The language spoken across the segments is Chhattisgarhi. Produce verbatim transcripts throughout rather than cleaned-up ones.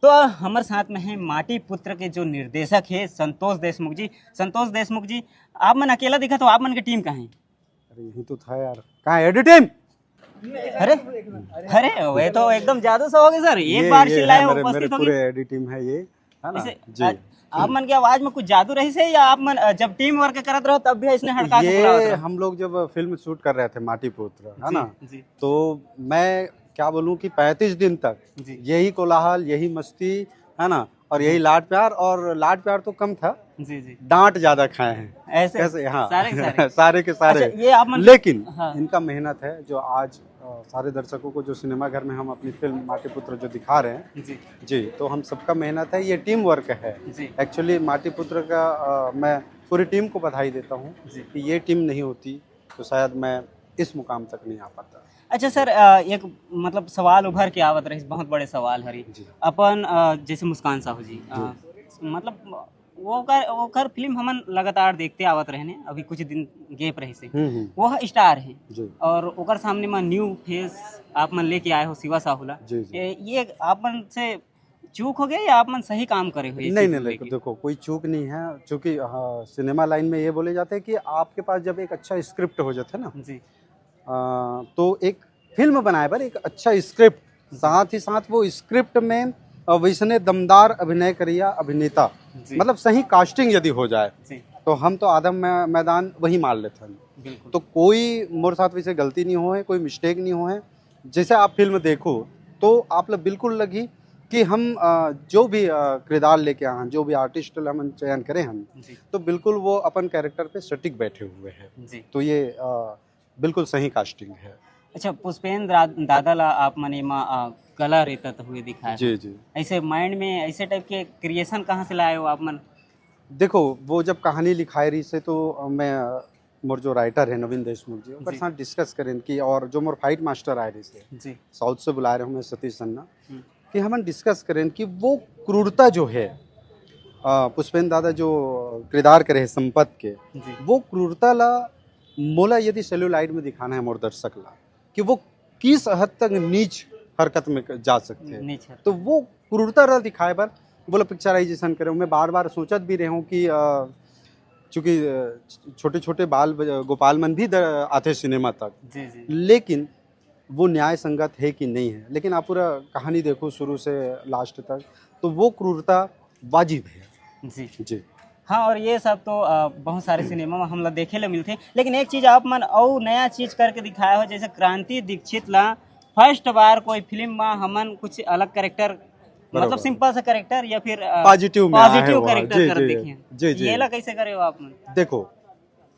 तो हमर साथ में है माटी पुत्र के जो निर्देशक है संतोष देशमुख जी। संतोष देशमुख जी, आप मन अकेला दिखत हो, आप मन के टीम कहाँ है? अरे, यही तो था यार। कहाँ है एडी टीम? अरे, अरे, वे तो एकदम जादू सा हो गया सर, एक ये बार ये चिल्लाए, है, मेरे, मेरे उपस्थित हो पूरे गए। एडी टीम है ये, है ना? इसे जी। आज आप मन के आवाज में कुछ जादू रही से, या आप मन, अ, जब टीम वर्क करत रहो तब भी इसने हड़का के ये बुलावत रहो? हम लोग जब फिल्म शूट कर रहे थे माटी पुत्र, है जी, ना? जी। तो मैं क्या बोलूं कि पैंतीस दिन तक जी। यही कोलाहल, यही मस्ती, है ना, और यही जी। लाड प्यार, और लाड प्यार तो कम था, जी, जी। डांट ज्यादा खाए हैं। ऐसे? कैसे? हाँ। सारे के सारे? सारे के सारे। अच्छा, ये आप मन लेकिन हाँ। इनका मेहनत है जो आज, अ, सारे दर्शकों को जो सिनेमाघर में हम अपनी फिल्म माटी पुत्र जो दिखा रहे हैं, जी। जी, तो हम सबका मेहनत है, ये टीम वर्क है। जी। एक्चुअली माटी पुत्र का, अ, मैं पूरी टीम को बधाई देता हूँ जी। कि ये टीम नहीं होती तो शायद मैं इस मुकाम तक नहीं आ पाता। अच्छा सर, अ, एक मतलब सवाल उभर के आवत रहिस, बहुत बड़े सवाल हरी। जी। अपन, अ, जैसे मुस्कान साहू जी, अ, जी। मतलब वो कर, वो कर फिल्म हमन लगातार देखते आवत रहने, अभी कुछ दिन गैप रहिसे। हम्म, हम्म। वो ह स्टार है जी। और ओकर सामने में न्यू फेस आप मन लेके आए हो शिवा साहू ला। जी, जी। ए, ये आप मन से चूक हो गया या आप मन सही काम करे हो ये नहीं, चीज नहीं, लेके? देखो, देखो, कोई चूक नहीं है, क्योंकि, हाँ, सिनेमा लाइन में ये बोले जाते हैं कि आपके पास जब एक अच्छा स्क्रिप्ट हो जाता है ना, जी। अ, तो एक फिल्म बनाए बर एक अच्छा स्क्रिप्ट, जी। साथ ही साथ वो स्क्रिप्ट में, अ, वैसने दमदार अभिनय करिया अभिनेता, जी। मतलब सही कास्टिंग यदि हो जाए, जी। तो हम तो आधम मै-, मैदान वही मार लेते हैं। बिल्कुल। तो कोई मोर साथ वैसे गलती नहीं हो है, कोई मिस्टेक नहीं हो है। जैसे आप फिल्म देखो तो आप ला बिल्कुल लगी कि हम, अ, जो भी, अ, किरदार लेके आए हैं, जो भी आर्टिस्ट ला हमन चयन करे हैं, जी। तो बिल्कुल वो अपन कैरेक्टर पे सटीक बैठे हुए हैं। जी। तो ये, अ, बिल्कुल सही कास्टिंग है। अच्छा, पुष्पेंद्र दा-, दादा ला आप मन एमा, अ, गला रेतत हुए दिखाए जी, हो। जी। ऐसे माइंड में ऐसे टाइप के क्रिएशन कहाँ से लाए हो आप मन? देखो, वो जब कहानी लिखाए रही से तो, अ, मैं, अ, मोर जो राइटर है नवीन देशमुख जी, ओकर जी। साथ डिस्कस करेन कि, और जो मोर फाइट मास्टर आए रही से, जी। साउथ से बुलाए रहे हूँ मैं सतीश सन्ना, हम्म। कि हमन डिस्कस करेन कि वो क्रूरता जो है, अ, पुष्पेंद्र दादा जो किरदार करे है संपत के, जी। वो क्रूरता ला मोला यदि सेल्यूलाइट में दिखाना है मोर दर्शक ला, कि वो किस हद तक नीच हरकत में क-, जा सकते हैं। नीच हरकत। तो वो क्रूरता ला दिखाए बर बोला पिक्चराइजेशन करे। मैं बार-बार सोचत भी रहे हूँ कि, अ, चूँकि, अ, छ-, छोटे-छोटे बाल ब-, गोपाल मन भी द-, आथे सिनेमा तक। जी, जी। लेकिन वो न्याय संगत है कि नहीं है। लेकिन आप पूरा कहानी देखो शुरू से लास्ट तक, तो वो क्रूरता वाजिब है। जी। जी। हाँ, और ये सब तो, अ, बहुत सारे सिनेमा में हमला देखे ले मिलथे, लेकिन एक चीज आप मन अउ नया चीज करके दिखाए हो, जैसे क्रांति दीक्षित ला फर्स्ट बार कोई फिल्म में हमन कुछ अलग कैरेक्टर, मतलब बरोबर। सिंपल सा कैरेक्टर या फिर, अ, पॉजिटिव में आए पॉजिटिव हो। कैरेक्टर जी, कर जी। देखे हैं। जी, जी। ये ला कैसे करे हो आप मन? देखो,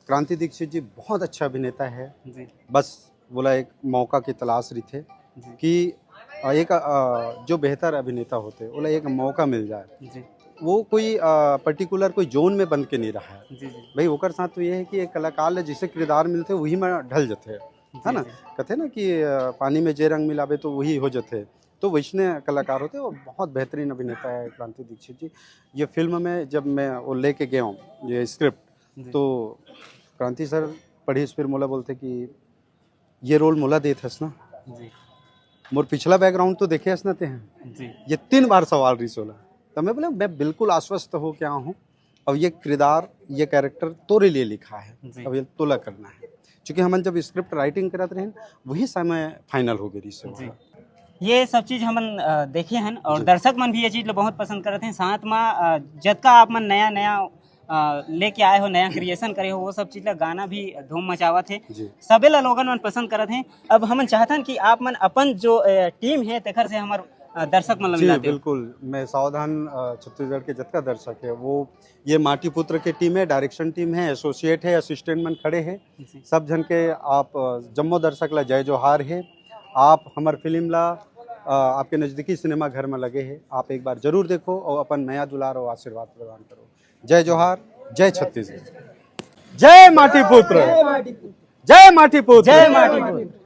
क्रांति दीक्षित जी बहुत अच्छा अभिनेता है। जी। बस बोला एक मौका की तलाश रही थे जी। कि, अ, एक, अ, जो बेहतर अभिनेता होते, ओला एक मौका मिल जाए। जी। वो कोई, अ, पर्टिकुलर कोई जोन में बंद के नहीं रहा है। जी, जी। भाई, ओकर साथ तो ये है कि एक कलाकार ले जिसे किरदार मिलथे, वही में ढल जथे, जी, है ना? जी। कहते हैं ना कि, अ, पानी में जे रंग मिलावे तो वही हो जथे। तो वैसने कलाकार होते, वो बहुत बेहतरीन अभिनेता है क्रांति दीक्षित जी। ये फिल्म में जब मैं वो लेके गया हूँ, ये स्क्रिप्ट, जी। तो क्रांति सर पढ़िस फिर मोला बोलथे कि ये रोल मोला देत हस ना, जी। मोर पिछला बैकग्राउंड तो देखे हस ना ते हैं। जी। ये तीन बार सवाल रहिस ओला। तो मैं बोला, "मैं बिल्कुल आश्वस्त हो क्या हूँ, अब ये किरदार, ये कैरेक्टर तोरे लिए लिखा है, जी। अब ये तोला करना है।" क्योंकि हमन जब स्क्रिप्ट राइटिंग करत रहेन, वही समय फाइनल हो गई रहिस जी। ओला। ये सब चीज हमन, अ, देखे हन और जी। दर्शक मन भी ये चीज ला बहुत पसंद करत हैं। साथ में, अ, जतका आप मन नया नया, अ, लेके आए हो, नया क्रिएशन करे हो, वो सब चीज ला गाना भी धूम मचावत है। जी। सबे ला लोगन मन पसंद करत हैं। अब हमन चाहतन कि आप मन अपन जो, अ, टीम है, तेखर से हमर, अ, दर्शक मन ला जी, मिलाते हो। बिल्कुल। मैं सावधान, अ, छत्तीसगढ़ के जतका दर्शक है, वो ये माटी पुत्र के टीम है, डायरेक्शन टीम है, एसोसिएट है, असिस्टेंट मन खड़े हैं। जी। सब झन के आप, अ, जम्मो दर्शक ला जय जोहार है। आप हमर फिल्म ला, अ, आपके नजदीकी सिनेमा घर में लगे है, आप एक बार जरूर देखो और अपन नया दुलार और आशीर्वाद प्रदान करो। जय जोहार, जय छत्तीसगढ़, जय माटी पुत्र, जय माटी पुत्र। जय माटी पुत्र।